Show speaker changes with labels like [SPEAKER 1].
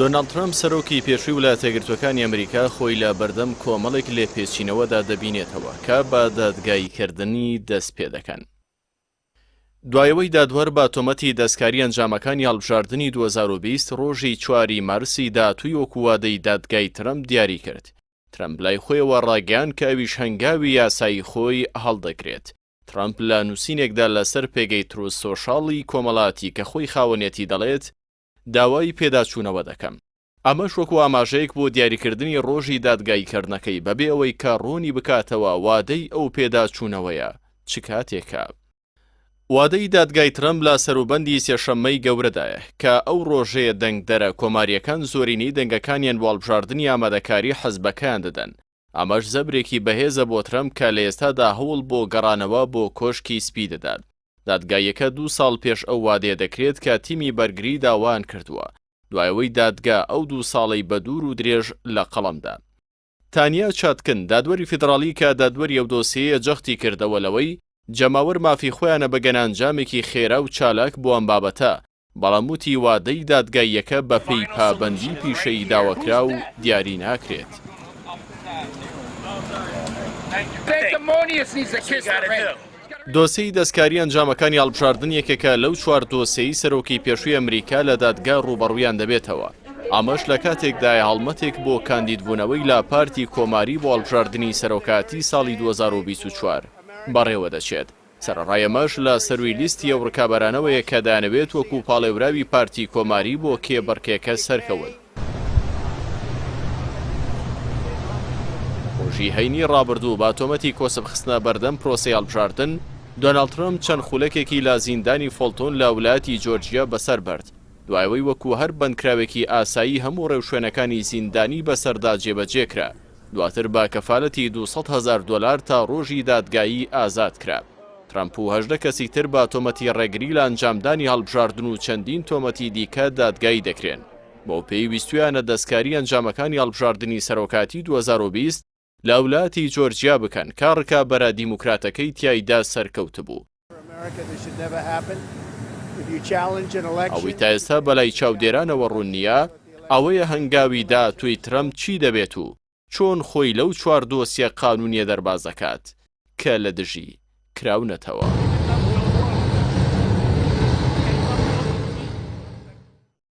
[SPEAKER 1] دۆناڵد ترەمپ، سەرۆکی پێشووی ویلایەتە یەکگرتووەکانی ئەمریکا خۆی لە بەردەم کۆمەڵێک لێپێچینەوەدا دەبینێتەوە کە بە دادگاییکردنی دەستپێدەکەن. دوای ئەوەی دادوەر بە تۆمەتی دەستکاری ئەنجامەکانی هەڵبژاردنی 2020 ڕۆژی چواری مارسی داهاتووی وەکو وادەی دادگای ترەمپ دیاری کرد، ترەمپ لای خۆیەوە ڕاگەیاند کە ئەویش هەنگاوی یاسایی خۆی هەڵدەگرێت. ترەمپ لە نووسینێکدا لەسەر پێگەی تروس سۆشاڵ ی کۆمەڵاتی کە خۆی خاوەنیەتی دەڵێت، داوای پێداچوونەوە دەکەم. ئەمەش وەکو ئاماژەیەک بۆ دیاریکردنی ڕۆژی دادگاییکردنەکەی بەبێ ئەوەی کە ڕوونی بکاتەوە وادەی ئەو پێداچوونەوەیە چ کاتێکە. وادەی دادگای ترەمپ لە سەروبەندی سێشەممەی گەورەدایە، کە ئەو ڕۆژەیە دەنگدەرە کۆمارییەکان زۆرینەی دەنگەکانیان بۆ هەڵبژاردنی ئامادەکاری حزبەکەیان دەدەن، ئەمەش زەبرێکی بەهێزە بۆ ترەمپ کە لە ئێستادا هەوڵ بۆ گەڕانەوە بۆ کۆشکی سپی دەدات. دادگاییەکە دوو ساڵ پێش ئەو وادەیە دەکرێت کە تیمی بەرگری داوایان کردووە، دوای ئەوەی دادگا ئەو دوو ساڵەی بە دوور و درێژ لە قەڵەم دا. تانیا چاتکن، دادوەری فیدڕاڵی کە دادوەری ئەو دۆسیەیە جەختی کردەوە لەوەی، جەماوەر مافی خۆیانە بگەنە ئەنجامێکی خێرا و چالاک بۆ ئەم بابەتە، بەڵام وتی وادەی دادگاییەکە بەپێی پابەندی پیشەیی داواکراو دیاری ناکرێت. دۆسێی دەستکاری ئەنجامەکانی هەڵبژاردن یەکێکە لەو چوار دۆسێی سەرۆکی پێشووی ئەمریکا لە دادگا ڕووبەڕوویان دەبێتەوە، ئەمەش لە کاتێکدایە هەڵمەتێک بۆ کاندیدبوونەوەی لە پارتی کۆماری بۆ هەڵبژاردنی سەرۆکایەتی ساڵی 2024 بەڕێوەدەچێت. سەرەڕای ئەمەش لە سەرووی لیستی ئەو ڕکابەرانەوەیە کە دەیانەوێت وەکو پاڵێوراوی پارتی کۆماری بۆ کێبڕکێکە سەرکەون. ڕۆژی هەینی ڕابردوو بە تۆمەتی کۆسپ خستنە بەردەم پرۆسەی هەڵبژاردن، دۆناڵد ترەمپ چەند خولەکێکی لە زیندانی فۆڵتۆن لە ولایەتی جۆرجیا بەسەر برد، دوای ئەوەی وەکو هەر بەندکراوێکی ئاسایی هەموو ڕێوشوێنەکانی زیندانی بەسەردا جێبەجێکرا. دواتر بە کەفالەتی 200 هەزار دۆلار تا ڕۆژی دادگایی ئازاد کرا. ترەمپ و 18 کەسی تر بە تۆمەتی ڕێگری لە ئەنجامدانی هەڵبژاردن و چەندین تۆمەتی دیکە دادگایی دەکرێن. بەو پێی ویستویانە دەستکاری ئەنجامەکانی هەڵبژاردنی سەرۆکاتی 2020 لە ولاتی جۆرجیا بکەن کە ڕکابەرە دیموکراتەکەی تیایدا سەرکەوتبوو. ئەوەی تا ئێستا بەلای چاودێرانەوە ڕوون نییە ئەوەیە هەنگاوی داهاتووی ترەمپ چی دەبێت و چۆن خۆی لەو چوار دۆسیە قانوونیە دەرباز دەکات کە لە دژی کراونەتەوە.